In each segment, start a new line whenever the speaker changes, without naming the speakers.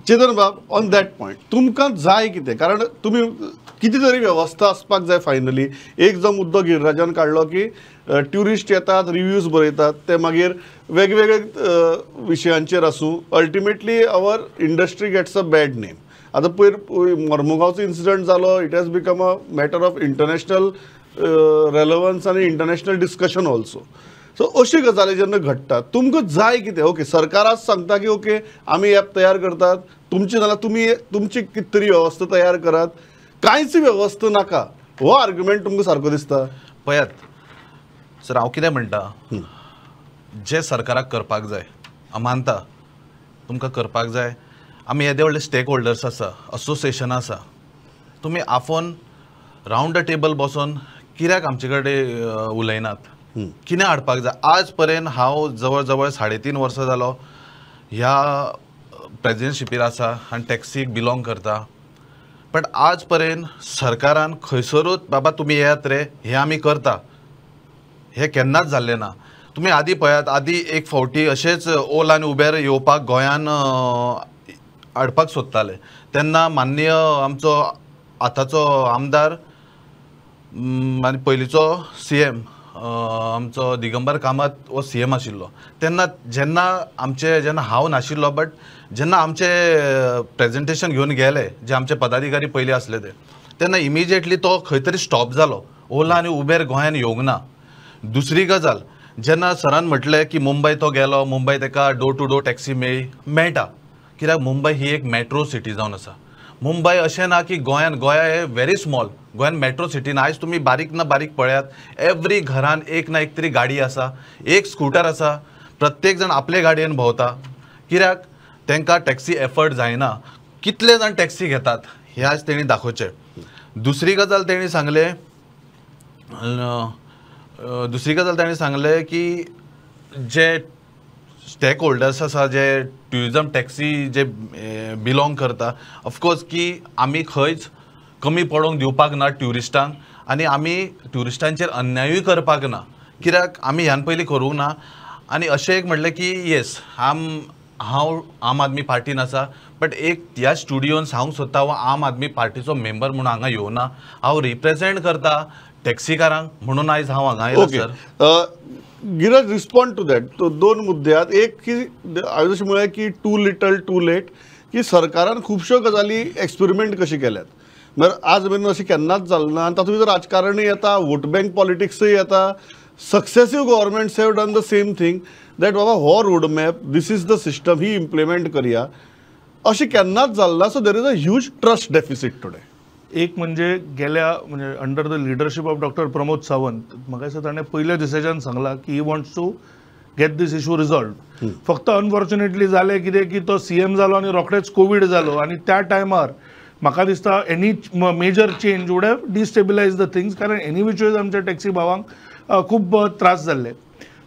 चेतन बाब, on that point तुमकां जाय कितें? कारण तुमी कितें तरी वेवस्था आसपाक जाय. फायनली एक जो मुद्दो गिरिराजान काडलो की ट्युरिस्ट येतात, रिव्यूज बरयतात, ते मागीर वेगवेगळे विशयांचेर आसूं, ultimately our industry gets a bad name. आतां पयर मोर्मुगांवचो इन्सिडंट जालो, it has become a matter of international relevance आनी इंटरनॅशनल डिस्कशन ऑल्सो. सो अशी गजाली जेन्ना घडटा, तुमकां जाय कितें? ओके, सरकार आज सांगता की ओके आमी ॲप तयार करतात, तुमची जाल्यार तुमी तुमची कितें तरी वेवस्था तयार करात. कांयच वेवस्था नाका हो आर्ग्युमेंट तुमकां सारको दिसता?
पळयात सर, हांव कितें म्हणटा, जें सरकाराक करपाक जाय हांव मानता तुमकां करपाक जाय. आमी येदे व्हडले स्टेक होल्डर्स आसा, असोसिएशनां आसा, तुमी आफोवन रावंड the table बसोन कित्याक आमचे कडेन उलयनात? कितें हाडपाक जाय? आज पर्यंत हांव जवळ जवळ 3.5 वर्सां जालो ह्या प्रेजिडेंटशिपीर आसा आनी टॅक्सीक बिलोंग करता, बट आज पर्यंत सरकारान खंयसरूच बाबा तुमी येयात रे हें आमी करता हें केन्नाच जाल्लें ना. तुमी आदी पळयात, आदी एक फावटी अशेंच ओला आनी उबेर येवपाक गोंयान हाडपाक सोदताले, तेन्ना माननीय आमचो आतांचो आमदार आनी पयलींचो सीएम आमचो दिगंबर कामत हो सीएम आशिल्लो, तेन्ना जेन्ना आमचे जेन्ना हांव नाशिल्लो बट जेन्ना आमचे प्रेजेंटेशन घेवन गेले जे आमचे पदाधिकारी पयलीं आसले ते, तेन्ना इमिजिएटली तो खंय तरी स्टॉप जालो, ओला आनी उबेर गोंयान येवंक ना. दुसरी गजाल, जेन्ना सरान म्हटलें की मुंबय तो गेलो, मुंबय ताका डोर टू डोर टॅक्सी मेळ्ळी, मेळटा, कित्याक मुंबय ही एक मेट्रो सिटी जावन आसा. मुंबय अशें ना की गोंयान, गोंया हे व्हेरी स्मॉल, गोंयान मेट्रो सिटी ना. आयज तुमी बारीक ना बारीक पळयात, एवरी घरान एक ना एक तरी गाडी आसा, एक स्कूटर आसा, प्रत्येक जाण आपले गाडयेन भोंवता, कित्याक तांकां टॅक्सी एफर्ड जायना. कितले जाण टॅक्सी घेतात हें आज तेणी दाखोवचें. दुसरी गजाल तेणी सांगलें, दुसरी गजाल ताणें सांगलें की जे स्टेक होल्डर्स आसा, जे ट्युरिजम टॅक्सी जे बिलोंग करता, ऑफकोर्स की आमी खंयच कमी पडोवंक दिवपाक ना ट्युरिस्टांक, आनी आमी ट्युरिस्टांचेर अन्यायूय करपाक ना, कित्याक आमी ह्यान पयलीं करूंक ना. आनी अशें एक म्हटलें की येस, हांव आम आदमी पार्टीन आसा, बट एक ह्या स्टुडियोन सांगूंक सोदता, हांव आम आदमी पार्टीचो मेंबर म्हणून हांगा येवना, हांव रिप्रेजेंट करता टॅक्सीकारांक म्हणून आयज हांव हांगा आयला. Sir
Giraj, respond to that. तो दोन मुद्दे आहात. एक की हांवें जशें म्हळें की टू लिटल टू लेट, की सरकारान खुबश्यो गजाली एक्सपेरिमेंट कशी केल्यात, म्हळ्यार आज मेरेन अशें केन्नाच जालें ना. आनी तातूंत भितर राजकारणूय येता, वोट बँक पॉलिटिक्सूय येता. Successive governments have done the same thing, that बाबा हो road map, this is the system, he implement करया, अशें केन्नाच जालें ना. So there is a huge trust deficit today.
एक म्हणजे गेल्या म्हणजे under the leadership of doctor Pramod Sawant, म्हाका दिसता ताणें पयल्या दिसाच्यान सांगलां की he wants to get this issue resolve. फक्त अनफॉर्च्युनेटली जालें कितें की तो सीएम जालो आनी रोखडेच कोवीड जालो, आनी त्या टायमार म्हाका दिसता any major change would have destabilise the things, कारण एनी which ways आमच्या टॅक्सी भावांक खूब त्रास जाल्ले.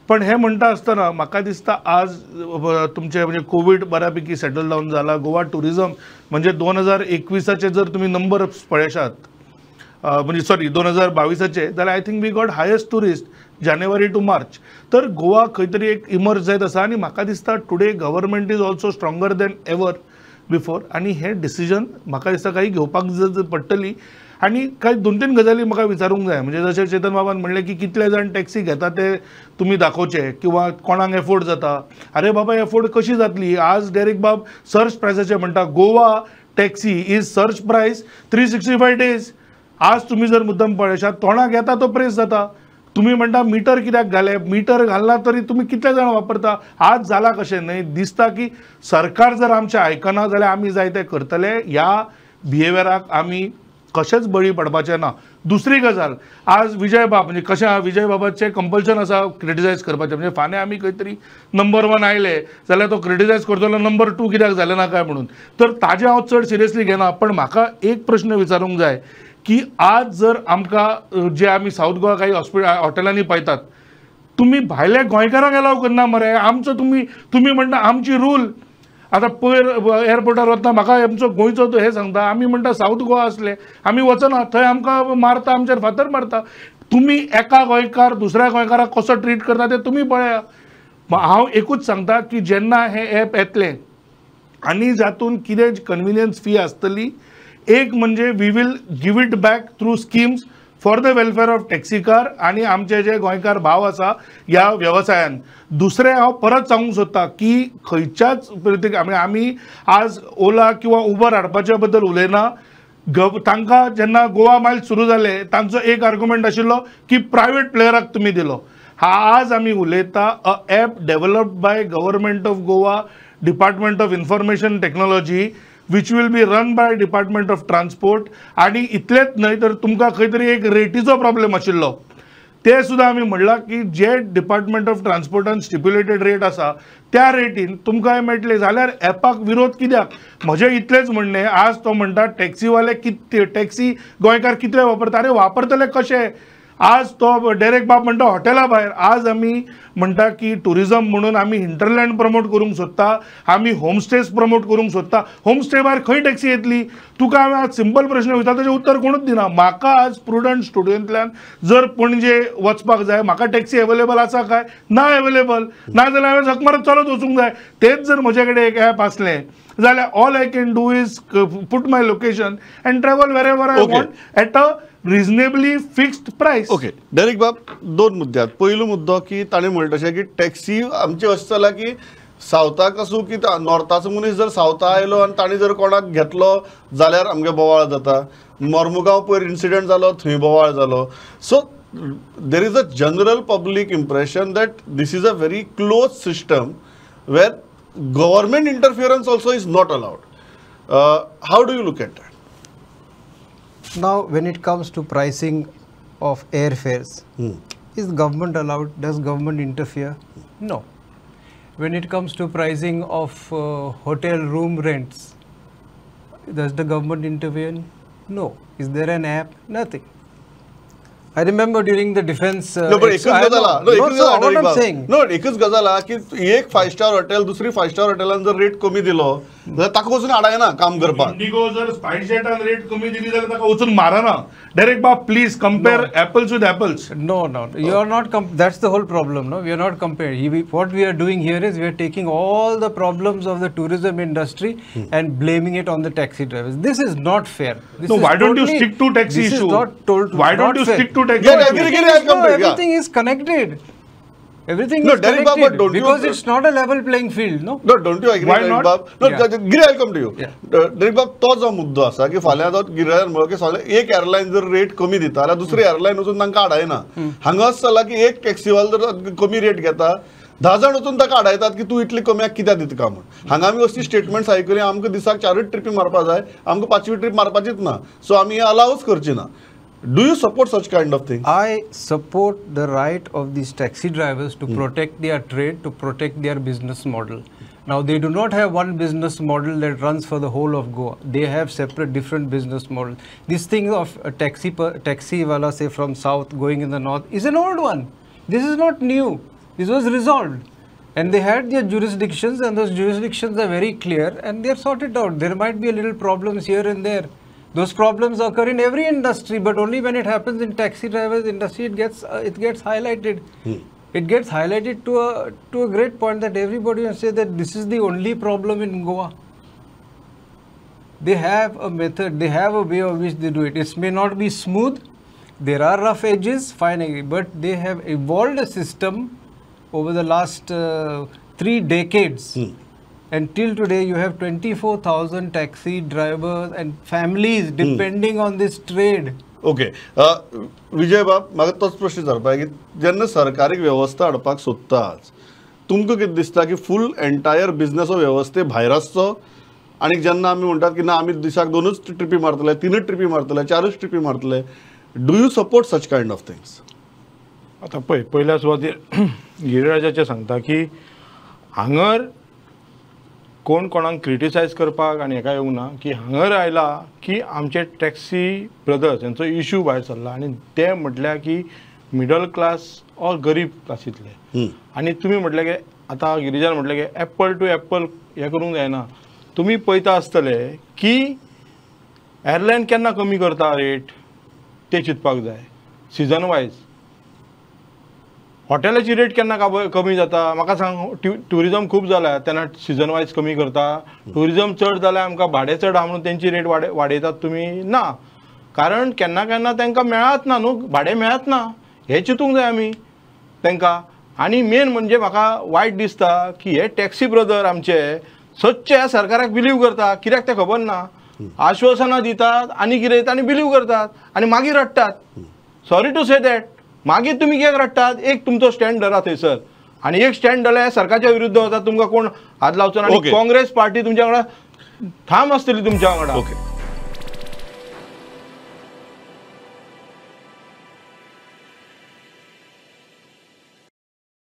पण हें म्हणटा आसतना म्हाका दिसता आज तुमचे म्हणजे कोवीड बऱ्यापैकी सेटल डावन जाला. गोवा ट्युरिजम म्हणजे 2021 जर तुमी नंबर पळयशात, म्हणजे सॉरी 2022 जाल्यार I think we got highest tourist January to March. तर गोवा खंय तरी एक इमर्ज जायत आसा आनी म्हाका दिसता today government is also stronger than ever before, आनी हें डिसिजन म्हाका दिसता काही घेवपाक पडटली. आनी कांय 2-3 गजाली म्हाका विचारूंक जाय, म्हणजे जशें चेतन बाबान म्हणलें की कितले जाण टॅक्सी घेता ते तुमी दाखोवचे किंवा कोणाक एफोर्ड जाता. अरे बाबा, एफोर्ड कशी जातली? आज डेरिक बाब सर्च प्रायसाचे म्हणटा, Goa taxi is surge price 365 days. आज तुमी जर मुद्दम पळयशात, तोंडाक येता तो प्रेस जाता. तुमी म्हणटा मिटर कित्याक घालें, मिटर घालना तरी तुमी कितले जाण वापरता? आज जाला कशें न्हय, दिसता की सरकार जर आमचें आयकना जाल्यार आमी जाय तें करतले. ह्या बिहेवियराक आमी कशेंच बळी पडपाचें ना. दुसरी गजाल, आज विजय बाब म्हणजे कशें आहा, विजय बाबाचें कंपल्शन आसा क्रिटिसायज करपाचें, म्हणजे फाल्यां आमी खंय तरी नंबर 1 आयले जाल्यार तो क्रिटिसायज करतलो नंबर 2 कित्याक जालें ना काय म्हणून. तर ताजें हांव चड सिरियसली घेना, पण म्हाका एक प्रश्न विचारूंक जाय की आज जर आमकां जे आमी सावथ गोवा काही हॉटेलांनी पळयतात, तुमी भायल्या गोंयकारांक एलाव करना मरे. आमचो तुमी म्हणटा आमची रूल. आतां पयर एअरपोर्टार वतना म्हाका आमचो गोंयचो तो हें सांगता, आमी म्हणटा सावथ गोवा आसले आमी वचना, थंय आमकां मारता, आमचेर फातर मारता. तुमी एका गोंयकार दुसऱ्या गोंयकाराक कसो ट्रीट करता ते तुमी पळया. हांव एकूच सांगता की जेन्ना हें एप येतलें आनी जातून कितें कन्विनियन्स फी आसतली, एक म्हणजे we will give it back through schemes for the welfare of taxi car आनी आमचे जे गोंयकार भाव आसा ह्या वेवसायान. दुसरें हांव परत सांगूंक सोदता की खंयच्याच आमी आज ओला किंवा उबर हाडपाच्या बद्दल उलयना. तांकां जेन्ना गोवा मायल्स सुरू जाले तांचो एक आर्ग्युमेंट आशिल्लो की प्रायवेट प्लेयराक तुमी दिलो. हा आज आमी उलयता a app developed by government of Goa, department of information technology, which will be run by department of transport. आनी इतलेंच न्हय तर तुमकां खंय तरी एक रेटीचो प्रॉब्लेम आशिल्लो ते सुद्दां आमी म्हणलां की जे डिपार्टमेंट ऑफ ट्रान्सपोर्टान स्टिप्युलेटेड रेट आसा त्या रेटीन तुमकां मेळटले. जाल्यार एपाक विरोध कित्याक? म्हजें इतलेंच म्हणणें, आज तो म्हणटा टॅक्सीवाले कितले टॅक्सी गोंयकार कितले वापरता, अरे वापरतले कशे? आज तो डेरेक बाब म्हणटा हॉटेला भायर. आज आमी म्हणटा की टुरिजम म्हणून आमी हिंटरलँड प्रमोट करूंक सोदता, आमी होमस्टेज प्रमोट करूंक सोदता. होमस्टे भायर खंय टॅक्सी येतली? तुका हांवें आज सिंपल प्रश्न विचारता ताचें उत्तर कोणूच दिना. म्हाका आज प्रुडंट स्टुडियोंतल्यान जर पणजे वचपाक जाय, म्हाका टॅक्सी अवेलेबल आसा काय ना? अवेलेबल ना जाल्यार हांवें झक मारत चलत वचूंक जाय. तेच जर म्हजे कडेन एक एप आसलें जाल्यार all I can do is put my location and travel wherever I want at a reasonably fixed price.
Okay Derek बाब, दोन मुद्दे आहात. पयलो मुद्दो की ताणें म्हणलें तशें की टॅक्सी आमची अशें जालां की सावथाक आसूं की नॉर्थाचो मनीस जर सावथा आयलो आनी ताणें जर कोणाक घेतलो जाल्यार आमगे बोवाळ जाता. मोर्मुगांव पयर इन्सिडंट जालो थंय बोवाळ जालो. So there is a general public impression that this is a very close system where government interference also is not allowed. How do you look at that?
Now, when it comes to pricing of airfares, is government allowed? Does government interfere? No. When it comes to pricing of hotel room rents, does the government intervene? No. Is there an app? Nothing. I remember during the defense.
No, but एकच गजाल हा. No, एकच गजाल हा की एक five star hotel दुसरी five star हॉटेलान जर रेट कमी दिलो जाल्यार ताका वचून आडायना काम करपाक.
इंडिगो जर स्पायस जेटान रेट कमी दिली जाल्यार ताका वचून मारना. डायरेक्ट बाब, please compare apples with apples.
No, no, you are not. That's the whole problem. No, we are not comparing. What we are doing here is we are taking all the problems of the tourism industry and blaming it on the taxi drivers. This is not fair.
No, why don't you stick to taxi issue? Why don't you stick to taxi?
Yeah,
no, everything is connected. Everything is connected.
Bab, but don't
because
you,
it's not a level playing field, no?
No, don't you agree,
why
Derek
not?
Bab? No,
yeah.
Giri, I'll come to you. Derek Bab, तो जो मुद्दो आसा की फाल्यां जो गिरायन म्हणलो की फाल्यां एक एअरलायन जर रेट कमी दिता जाल्यार दुसरी एअरलायन वचून तांकां आडायना. हांगा अशें जालां की एक टॅक्सीवालो जर कमी रेट घेता, 10 जाण वचून ताका आडायतात की तूं इतली कम्याक कित्याक दिता काय म्हूण. हांगा आमी असली स्टेटमेंट्स आयकली, आमकां दिसाक 4 ट्रिपी मारपाक जाय, आमकां 5वी ट्रीप मारपाचीच ना, सो आमी हें अलावच करची ना. Do you support such kind of thing?
I support the right of these taxi drivers to protect their trade, to protect their business model. Now, they do not have one business model that runs for the whole of Goa. They have separate different business models. This thing of a taxi wala, say from south going in the north, is an old one. This is not new. This was resolved. And they had their jurisdictions, and those jurisdictions are very clear and they are sorted out. There might be a little problems here and there. Those problems occur in every industry, but only when it happens in taxi drivers industry, it gets highlighted. It gets highlighted to a great point that everybody will say that this is the only problem in Goa. They have a method, they have a way of which they do it. It may not be smooth, there are rough edges, fine, but they have evolved a system over the last 3 decades. And till today, you have 24,000 taxi drivers and families depending on this trade.
Okay. Vijay बाब, म्हाका तोच प्रश्न विचारपाक की जेन्ना सरकारी वेवस्था हाडपाक सोदता आज तुमकां कितें दिसता की फूल एंटायर बिजनेस हो वेवस्थे भायर आसचो, आनी जेन्ना आमी म्हणटात की ना आमी दिसाक 2 ट्रिपी मारतले, 3 ट्रिपी मारतले, 4 ट्रिपी मारतले, do you support such kind of things?
आतां पळय, पयल्या सुवातेर गिरिराजाचें सांगता की हांगर कोण कोणाक क्रिटिसायज करपाक आनी हेका येवंक ना की हांगर आयला की आमचे टॅक्सी ब्रदर्स हेंचो इशू भायर सरला आनी ते म्हटल्यार की मिडल क्लास ऑर गरीब क्लासींतले. आनी तुमी म्हटलें की आतां गिरिजान म्हटलें की एप्पल टू एप्पल हें करूंक जायना. तुमी पळयता आसतले की एरलायन केन्ना कमी करता रेट ते चिंतपाक जाय. सिजन वायज हॉटेलाची रेट केन्ना कमी जाता म्हाका सांग. ट्युरिजम खूब जाला तेन्ना सिजन वायज कमी करता, ट्युरिजम चड जाल्यार आमकां भाडें चड आहा म्हणून तेंची रेट वाडयतात तुमी ना, कारण केन्ना केन्ना तांकां मेळत ना न्हू, भाडें मेळत ना, हें चिंतूंक जाय आमी तांकां. आनी मेन म्हणजे म्हाका वायट दिसता की हे टॅक्सी ब्रदर आमचे सदचे ह्या सरकाराक बिलीव करता, कित्याक तें खबर ना, आश्वासनां दितात आनी कितें आनी बिलीव करतात आनी मागीर रडटात. सॉरी टू से that, मागीर तुमी कित्याक रडटात? एक तुमचो स्टँड धरा थंयसर आनी एक स्टँड धरल्यार सरकारच्या विरुद्ध वता, तुमकां कोण हात लावचो ना. आनी काँग्रेस पार्टी तुमच्या वांगडा ठाम आसतली तुमच्या वांगडा.